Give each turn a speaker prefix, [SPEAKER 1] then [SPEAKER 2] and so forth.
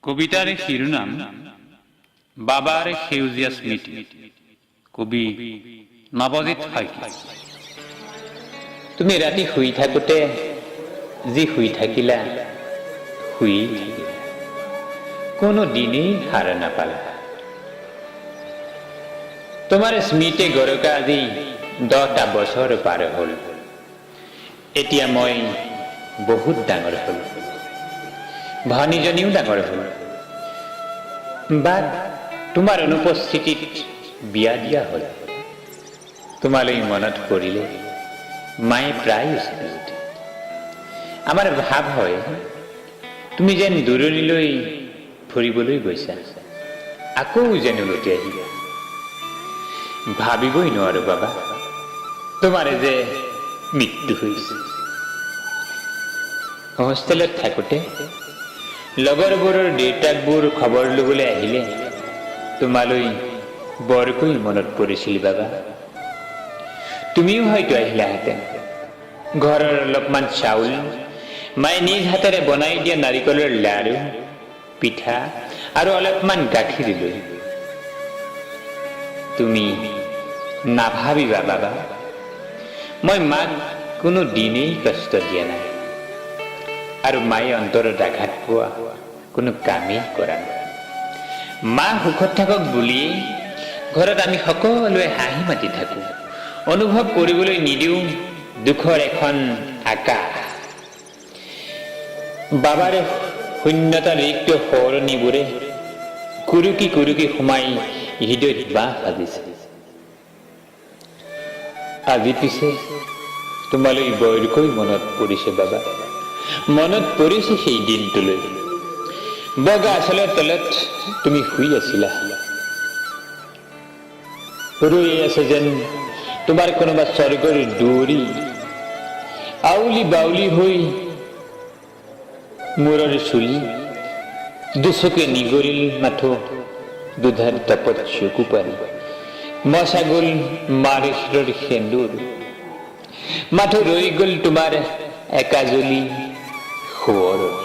[SPEAKER 1] কবিতাৰ শিৰোনাম বাবাৰ সেউজীয়া স্মৃতি। কবি নৱজিৎ শইকীয়া। তুমি ৰাতি শুই থাকোঁতে যি শুই থাকিলা, শুয়েই থাকিলা, কোনো দিনেই সাৰ নাপালা। তোমাৰ স্মৃতি গৰকা আজি 10টা বছৰ পাৰ হ'ল। এতিয়া মই বহুত ডাঙৰ হ'ল, ভনীজনীও ডাঙৰ হ'ল। বাক তোমাৰ অনুপস্থিতিত বিয়া দিয়া হ'ল। তোমালৈ মনত পৰিলে মায়ে প্ৰায় উচুপি উঠে। আমাৰ ভাৱ হয়, তুমি যেন দূৰণিলৈ ফুৰিবলৈ গৈছা, আকৌ যেন উলটি আহিবা। ভাবিবই নোৱাৰো বাবা, তোমাৰ যে মৃত্যু হৈছে। হোষ্টেলত থাকোঁতে লগৰবোৰৰ দেউতাকবোৰ খবৰ ল'বলৈ আহিলে তোমালৈ বৰকৈ মনত পৰিছিল বাবা। তুমিও হয়তো আহিলাহেঁতেন। ঘৰৰ অলপমান চাউল, মায়ে নিজ হাতেৰে বনাই দিয়া নাৰিকলৰ লাড়ু, পিঠা আৰু অলপমান গাখীৰ লৈ। তুমি নাভাবিবা বাবা, মই মাক কোনো দিনেই কষ্ট দিয়া নাই আৰু মায়ে অন্তৰত আঘাত পোৱা কোনো কামেই কৰা নাই। মা সুখত থাকক বুলিয়েই ঘৰত আমি সকলোৱে হাঁহি মাতি থাকোঁ। অনুভৱ কৰিবলৈ নিদিওঁ দুখৰ এখন আকাশ। বাবাৰ শূন্যতাৰ ৰিক্ত সোঁৱৰণিবোৰে কুৰুকি কুৰুকি সোমাই হৃদয়ত বাহ সাজিছে। আজি পিছে তোমালৈ বৰকৈ মনত পৰিছে বাবা। মনত পৰিছে সেই দিনটোলৈ। বগা আচলৰ তলত তুমি শুই আছিলা। ৰৈ আছে যেন তোমাৰ কোনোবা স্বৰ্গৰ দুৱৰী। আউলি বাউলি হৈ মূৰৰ চুলি, দুচকুৱে নিগৰিল মাথো দুধাৰ তপত চকু পানী। মচা গ'ল মাৰ শিৰৰ সেন্দুৰ, মাথো ৰৈ গ'ল তোমাৰ একাজলি সোঁৱৰণি।